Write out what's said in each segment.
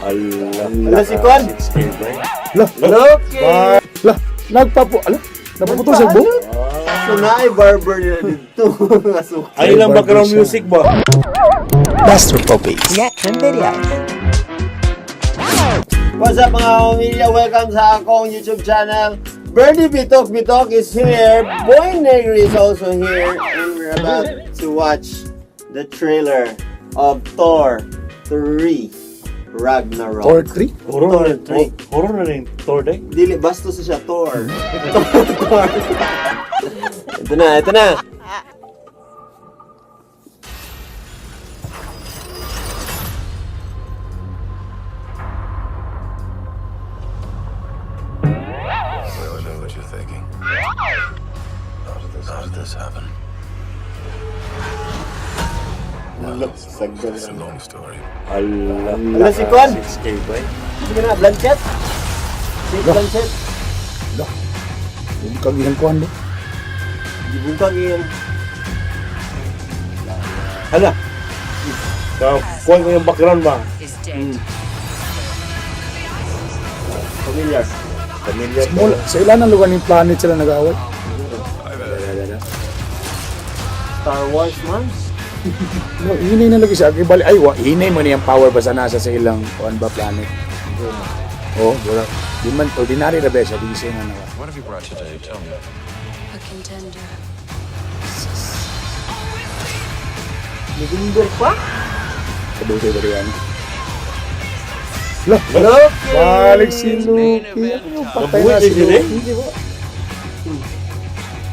Ala. Ala si Kwan. 6K ba? Lah, Loki! lah, nagpapo, ala, napaputol sa buhok? So naay barber nila dito. Asuki. Ay lang background Barber siya. music ba? Master Poppies. Reaction video. What's up, mga pamilya? Welcome sa akong YouTube channel. Bernie Bitok Bitok is here. Boy Negri is also here. And we're about to watch the trailer of Thor 3 Ragnarok. Or 3? Horror Thor na three. Horror na rin Thor day. Dili, bastos na siya, Thor. Thor, Thor. Ito na, ito na. We all know what you're thinking. How did this happen? It's a long story. Ala. Ala si Kwan. 6K ba? Sige na, Blanchett. Si Blanchett. Lah, bungkag iyang kuhan ba? Gibungkag iyang. Ala. So, kuhan ko yung background ba? Is dead. Familiar. Familiar. Mula, sa ilan ang lugar ng planet sila nag-aaway? Star Wars man. No, hinay na lagi siya. Bali, ay, wa, hinay mo niyang power basta nasa sa ilang kuhan ba planet. Oh, wala. Di man, ordinary ra ba siya, di siya nga naka. What have you brought today? Tell me. A contender. November pa? Kabutay ba rin? Lah, Loki! balik si Loki. Ano, patay na Nabuhay si din sila eh. Loki, di ba?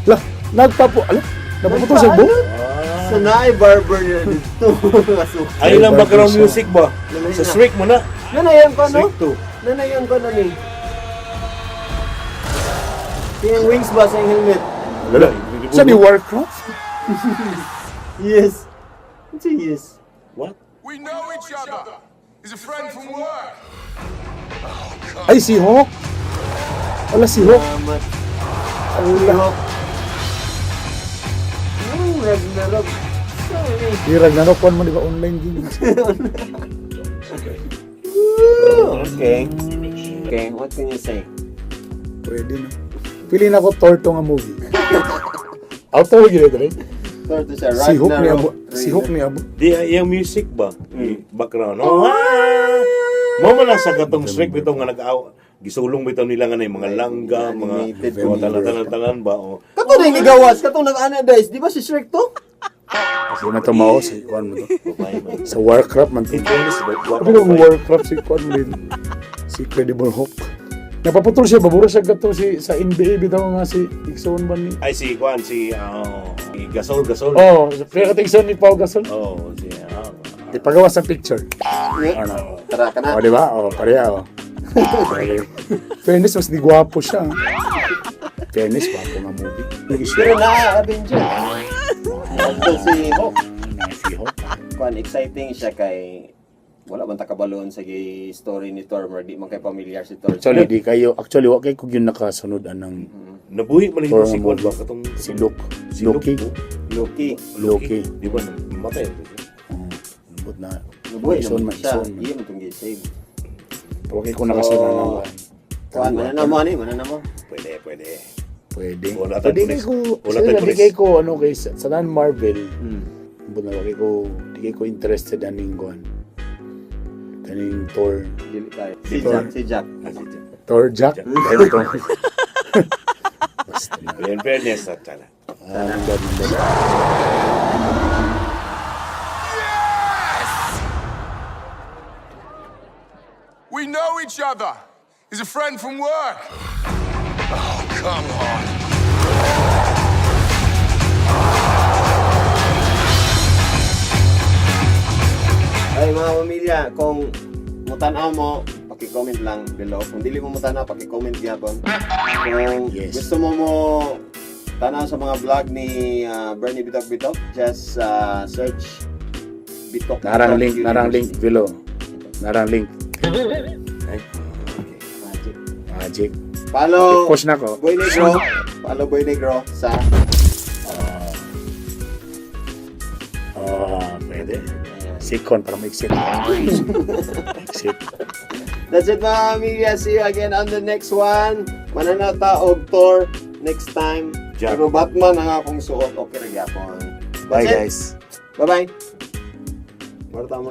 Lah, nagpapo, ala, napaputol sa buhok? So naay barber nila dito. Asuki. Ay lang Barber background siya. music ba? Sa Shrek mo na. Nanayan ko, no? Shrek 2. Nanayan ko na ni. Yung wings ba sa iyong helmet? Lala, sa ni Warcraft? Yes. It's a yes. What? We know each other. He's a friend from work. Ay, si Hawk. Ala, si Hawk. Salamat. Ala. Hawk. Yung Ragnarok. Sorry. Di Ragnarok, kuhan mo, di ba, online game? Okay. Okay, what can you say? Pwede, no? Pili na ko Thor to nga movie. Auto, gila ito, eh. Thor to siya, Si Hook ni Abo. Ragnarok. Si Hook ni Abo. Di yung music ba? Background. Oh, ah! Mo man na sa katong Shrek bitaw nga nag-aw gisulong bitaw nila nga na yung mga langga, mga Animated mga talan-talan ba oh. Kato na yung ligawas, katong nag-ana guys, di ba si Shrek to? Di man ito mao, si kuhan mo to. Babae man. Sa Warcraft man to. In fairness, ba? Sabi ko, Warcraft si kuhan mo din. Si Credible Hook. Napaputol siya, babura siya gato si sa NBA bitaw nga si Ixon ba ni? Ay si Juan, si si Gasol, Gasol. Oh, kaya ka Ixon ni Pau Gasol. Oh, si Ipagawa sa picture. Ano? Tara ka na. O, di ba? O, pareha, o. Okay. Fairness, mas di gwapo siya. Ah. Fairness, gwapo nga movie. Lagi siya. Pero na Avenger. Ito si Hawk. Si Hawk. Kuan, exciting siya kay wala man ta kabalon sa gay story ni Thor, mer di man kay familiar si Thor. Actually, di kayo, actually, wa kay kung yun nakasunod anang Nabuhi man ito Thor si nga Juan ba movie. katong Si Luke. Si Loki. Luke. Loki. Loki. Di ba namatay ito siya? Lambot na. Nabuhi Ison naman man, siya. ison man. Iya man tong gi-save. Wa kay kung nakasunod So, anang Kuan, mananamo ani, mananamo. Pwede, pwede. Pwede. Wala tayong Pwede kay pulis. ko, Wala sa tayong di pulis. kay ko, ano kay, sa nan Marvel, lambot na wa kay ko, di kay ko interested aning kuan. Kaning Thor. Dili tayo. Si Thor. Jack, si Jack. Ah, si Jack. Thor Jack? Dahil Thor. Basta na. In fairness, at sana. Ah, ang ganda, ang ganda. We know each other. He's a friend from work. Oh, come on. Ay mga pamilya, kung mutanaw mo, paki-comment lang below. Kung dili mo mutanaw, paki-comment gyapon. Kung gusto mo mo tanaw sa mga vlog ni Bernie Bitok Bitok, just search Bitok Narang Bitok link, narang link University. below. Narang link. Ay, Magic. Magic. Follow I-push na ko. Boy Negro. Follow Boy Negro sa Oh, pwede. Sikon para ma-exit. Shit. That's it, mga pamilya. See you again on the next one. Mananata og tour next time. Jack. Pero Batman ang akong suot. Okay ra gyapon. Bye That's it. guys. Bye-bye. Marta mo.